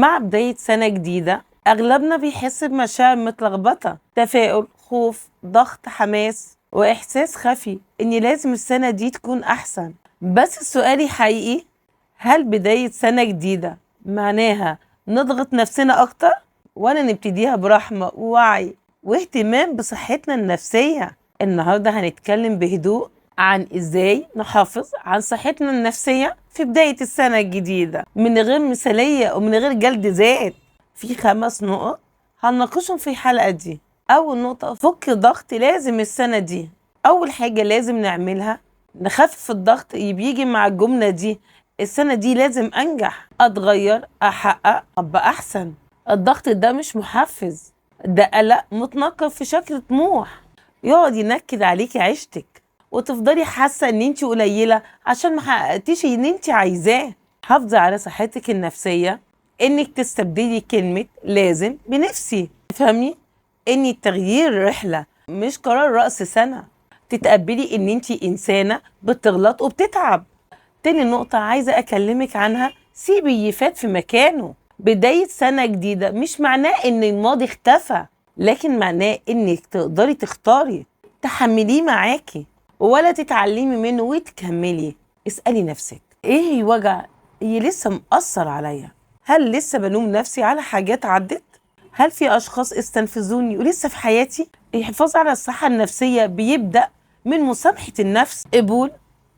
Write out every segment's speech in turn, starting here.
مع بداية سنة جديدة أغلبنا بيحس بمشاعر متلخبطة، تفاؤل، خوف، ضغط، حماس، وإحساس خفي إن لازم السنة دي تكون أحسن. بس السؤال الحقيقي، هل بداية سنة جديدة معناها نضغط نفسنا أكتر، ولا نبتديها برحمة ووعي واهتمام بصحتنا النفسية؟ النهاردة هنتكلم بهدوء عن إزاي نحافظ عن صحتنا النفسية في بداية السنة الجديدة من غير مثالية ومن غير جلد ذات. في 5 نقط هنناقشهم في الحلقة دي. أول نقطة، فك ضغط لازم السنة دي. أول حاجة لازم نعملها نخفف الضغط اللي بيجي مع الجملة دي، السنة دي لازم أنجح، أتغير، أحقق، أبقى أحسن. الضغط ده مش محفز، ده قلق متنقل في شكل طموح يقعد ينكد عليكي عيشتك وتفضلي حاسة إن انتي قليلة عشان ما حققتيش اللي انتي عايزاه. حافظي على صحتك النفسية إنك تستبدلي كلمة لازم بنفسي. تفهمي إن التغيير رحلة مش قرار رأس سنة. تتقبلي إن انتي إنسانة بتغلط وبتتعب. تاني نقطة عايزة أكلمك عنها، سيبي اللي فات في مكانه. بداية سنة جديدة مش معناه إن الماضي اختفى، لكن معناه إنك تقدري تختاري تحمليه معاكي ولا تتعلمي منه وتكملي. اسألي نفسك، إيه الوجع اللي لسه مأثر عليا؟ هل لسه بلوم نفسي على حاجات عدت؟ هل في أشخاص استنفذوني ولسه في حياتي؟ الحفاظ على الصحة النفسية بيبدأ من مسامحة النفس، قبول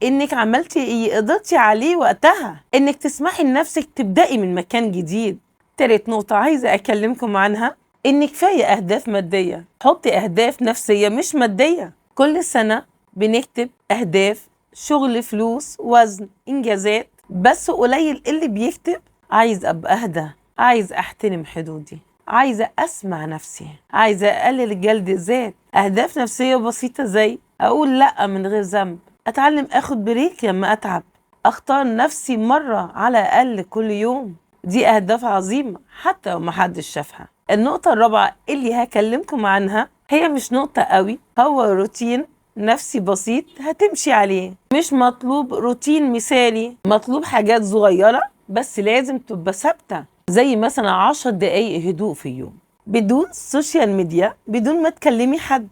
إنك عملتي اللي قدرتي عليه وقتها، إنك تسمحي لنفسك تبدأي من مكان جديد. تالت نقطة عايزة أكلمكم عنها، إن كفاية أهداف مادية، حطي أهداف نفسية مش مادية. كل سنة بنكتب أهداف شغل، فلوس، وزن، إنجازات، بس قليل اللي بيكتب عايز أبقى أهدى، عايز أحترم حدودي، عايزة أسمع نفسي، عايزة أقلل جلد الذات. أهداف نفسية بسيطة زي أقول لأ من غير ذنب، أتعلم أخد بريك لما أتعب، أختار نفسي مرة على الأقل كل يوم. دي أهداف عظيمة حتى لو محدش شافها. النقطة الرابعة اللي هكلمكم عنها هي مش نقطة قوي، هو روتين نفسي بسيط هتمشي عليه. مش مطلوب روتين مثالي، مطلوب حاجات صغيرة بس لازم تبقى ثابتة، زي مثلا 10 دقايق هدوء في اليوم، بدون social media، بدون ما تكلمي حد،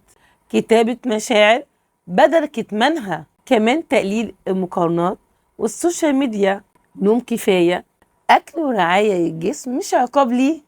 كتابة مشاعر بدل كتمانها، كمان تقليل المقارنات وال social media، نوم كفاية، أكل ورعاية للجسم مش عقاب ليه.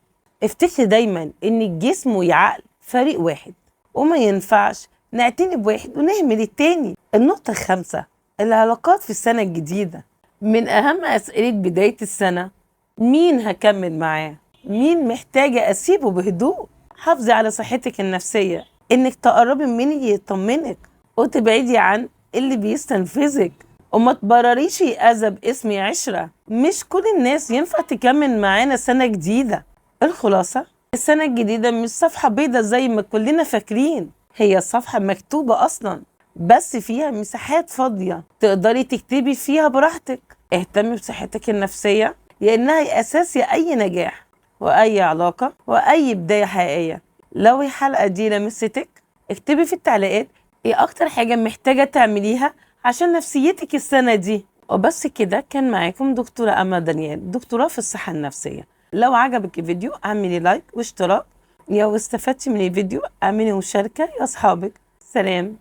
افتكري دايما إن الجسم والعقل فريق واحد، وما ينفعش نعتني بواحد ونهمل التاني. النقطة الخامسة، العلاقات في السنة الجديدة. من أهم أسئلة بداية السنة، مين هكمل معاه؟ مين محتاجة أسيبه بهدوء؟ حافظي على صحتك النفسية، إنك تقربي من اللي يطمنك وتبعدي عن اللي بيستنفذك، وما تبرريش أذى باسم عشرة. مش كل الناس ينفع تكمل معانا سنة جديدة. الخلاصة، السنة الجديدة مش صفحة بيضة زي ما كلنا فاكرين، هي صفحة مكتوبة أصلا، بس فيها مساحات فاضية تقدري تكتبي فيها براحتك. اهتمي بصحتك النفسية لأنها أساس أي نجاح وأي علاقة وأي بداية حقيقية. لو الحلقة دي لمستك، اكتبي في التعليقات ايه أكتر حاجة محتاجة تعمليها عشان نفسيتك السنة دي. وبس كده، كان معاكم دكتورة أمل دانيال، دكتوراه في الصحة النفسية. لو عجبك الفيديو اعملي لايك واشتراك، لو استفدتي من الفيديو اعملي مشاركة يا أصحابك. سلام.